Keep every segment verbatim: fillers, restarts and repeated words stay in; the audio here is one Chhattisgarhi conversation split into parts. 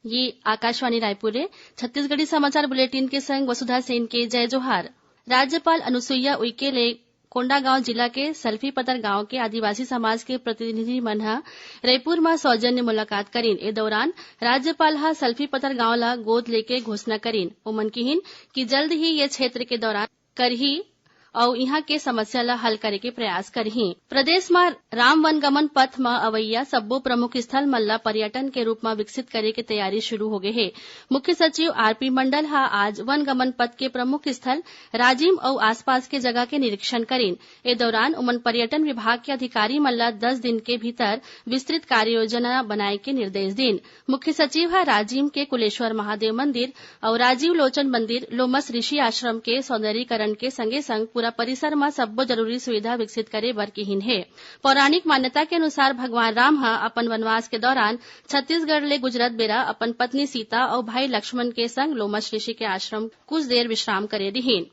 ये आकाशवाणी रायपुर हे। छत्तीसगढ़ी समाचार बुलेटिन के संग वसुधा सेन के जय जोहार। राज्यपाल अनुसुईया उइके ले कोंडागांव जिला के सल्फीपतर गांव के आदिवासी समाज के प्रतिनिधि मन ह रईपुर म सौजन्य मुलाकात करिन। ए दौरान राज्यपाल ह सल्फीपतर गांव ल गोद लेके घोषणा करिन। ओमन किहिन कि जल्द ही ये क्षेत्र के दौरान करही अउ इहां के समस्या ल हल करे के प्रयास करही। प्रदेश म राम वनगमन पथ म अवइया सब्बो प्रमुख स्थल मन ल पर्यटन के रूप म विकसित करे के तैयारी शुरू होगे हे। मुख्य सचिव आरपी मंडल ह आज वनगमन पथ के प्रमुख स्थल राजिम अउ आसपास के जगह के निरीक्षण करिन। ए दौरान उमन पर्यटन विभाग के अधिकारी मन ल दस दिन के भीतर विस्तृत कार्ययोजना बनाए के निर्देश दीन। मुख्य सचिव ह राजिम के कुलेश्वर महादेव मंदिर अउ राजीव लोचन मंदिर, लोमस ऋषि आश्रम के सौंदर्यीकरण के संगे संग पूरा परिसर म सब्बो जरूरी सुविधा विकसित करे बर किहिन हे। पौराणिक मान्यता के अनुसार भगवान राम ह अपन वनवास के दौरान छत्तीसगढ़ ले गुजरत बेरा अपन पत्नी सीता अउ भाई लक्ष्मण के संग लोमस ऋषि के आश्रम कुछ देर विश्राम करे रिहिन।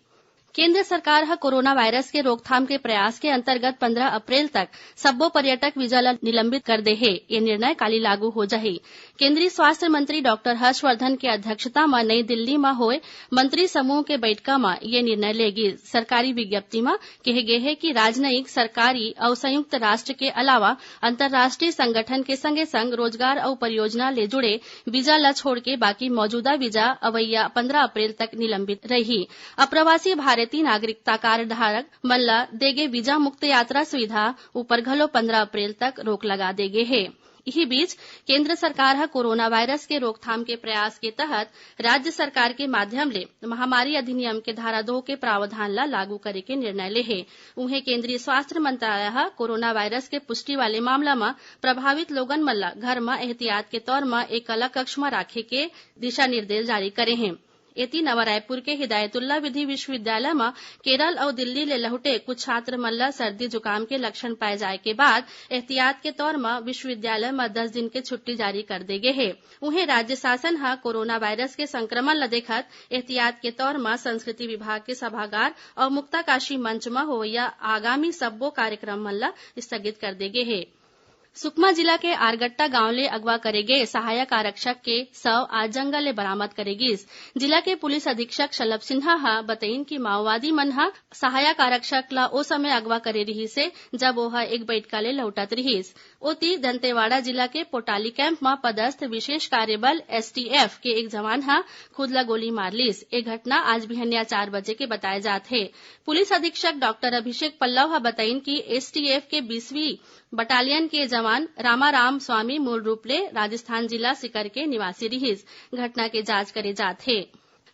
केंद्र सरकार ह कोरोना वायरस के रोकथाम के प्रयास के अंतर्गत पंद्रह अप्रैल तक सब्बो पर्यटक वीजा ल निलंबित कर दे हे। ये निर्णय काली लागू हो जाही। केंद्रीय स्वास्थ्य मंत्री डॉक्टर हर्षवर्धन के अध्यक्षता म नई दिल्ली म होए मंत्री समूह के बैठका म ये निर्णय ले गिस। सरकारी विज्ञप्ति म कहे गे हे कि राजनयिक, सरकारी अउ संयुक्त राष्ट्र के अलावा अंतर्राष्ट्रीय संगठन के संगे संग रोजगार अउ परियोजना ले जुड़े वीजा ल छोड़ के बाकी मौजूदा वीजा अवइया पंद्रह अप्रैल तक निलंबित रही। अप्रवासी भारतीय नागरिकता कार्ड धारक मन ल देगे वीजा मुक्त यात्रा सुविधा ऊपर घलो पंद्रह अप्रैल तक रोक लगा देगे हे। इही बीच, केंद्र सरकार ह कोरोना वायरस के रोकथाम के प्रयास के तहत राज्य सरकार के माध्यम ले महामारी अधिनियम के धारा दो के प्रावधान ल लागू करे के निर्णय ले हे। उहें, केंद्रीय स्वास्थ्य मंत्रालय ह कोरोना वायरस के पुष्टि वाले मामला म प्रभावित लोगन मन ल घर म एहतियात के तौर म एकला कक्ष म राखे के दिशा निर्देश जारी करे हे। एती, नवा रायपुर के हिदायतुल्ला विधि विश्वविद्यालय म केरल अउ दिल्ली ले लहुटे कुछ छात्र मन ल सर्दी जुकाम के लक्षण पाए जाए के बाद एहतियात के तौर म विश्वविद्यालय म दस दिन के छुट्टी जारी कर दे गे हे। उहें, राज्य शासन ह कोरोना वायरस के संक्रमण ल देखत एहतियात के तौर म संस्कृति विभाग के सभागार अउ मुक्ताकाशी मंच म होवइया आगामी सब्बो कार्यक्रम मन ल स्थगित कर दे गे हे। सुकमा जिला के आरगट्टा गांव ले अगवा करे गे सहायक आरक्षक के शव आज जंगल ले बरामद करे गिस। जिला के पुलिस अधीक्षक शलभ सिन्हा ह बतइन कि माओवादी मन ह सहायक आरक्षक ल ओ समय अगवा करे रिहिस हे, जब ओह एक बैठका ले लौटत रिहिस। ओती, दंतेवाड़ा जिला के पोटाली कैंप म पदस्थ विशेष कार्य बल, एसटीएफ, के एक जवान ह खुद ल गोली मार लिस। ए घटना आज बिहनिया चार बजे के बताए जात हे। पुलिस अधीक्षक डॉक्टर अभिषेक पल्लव ह बतइन कि एसटीएफ के बीसवीं बटालियन के जवान रामाराम स्वामी मूल रूप ले राजस्थान जिला सीकर के निवासी रिहिस। घटना के जांच करे जात हे।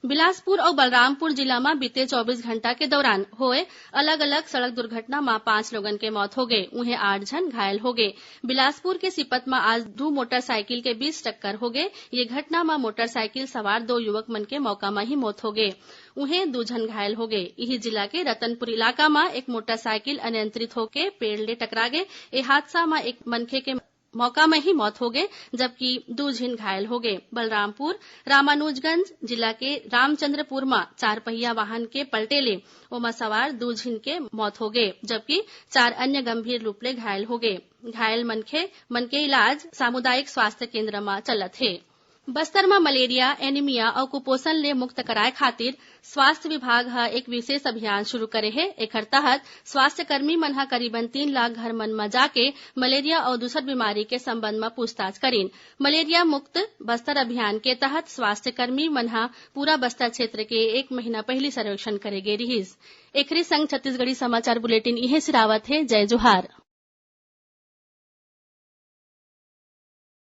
बिलासपुर अउ बलरामपुर जिला म बीते चौबीस घंटा के दौरान होए अलग-अलग सड़क दुर्घटना म पांच लोगन के मौत होगे, उहें आठ झन घायल होगे। बिलासपुर के सिपत म आज दू मोटरसाइकिल के बीच टक्कर होगे। ये घटना म मोटरसाइकिल सवार दो युवक मन के मौका म ही मौत होगे। उहें, दू झन घायल होगे। इही जिला के रतनपुर इलाका म एक मोटरसाइकिल अनियंत्रित होके पेड़ ले टकरा गे। ए हादसा म एक मनखे के मौका म ही मौत होगे, जबकि दू झिन घायल होगे। बलरामपुर रामानुजगंज जिला के रामचंद्रपुर म चारपहिया वाहन के पलटे ले ओमा सवार दू झिन के मौत होगे, जबकि चार अन्य गंभीर रूप ले घायल होगे। घायल मनखे मन के इलाज सामुदायिक स्वास्थ्य केंद्र म चलत हे। बस्तर म मलेरिया, एनीमिया अउ कुपोषण ले मुक्त कराए खातिर स्वास्थ्य विभाग ह एक विशेष अभियान शुरू करे हे। एखर तहत स्वास्थ्यकर्मी मन ह करीबन तीन लाख घर मन म जाके मलेरिया अउ दूसर बीमारी के संबंध म पूछताछ करिन। मलेरिया मुक्त बस्तर अभियान के तहत स्वास्थ्यकर्मी मन ह पूरा बस्तर क्षेत्र के एक महीना पहिली सर्वेक्षण करे गे रिहिस। एखरे संग छत्तीसगढ़ी समाचार बुलेटिन इहें सिरावत हे। जय जोहार।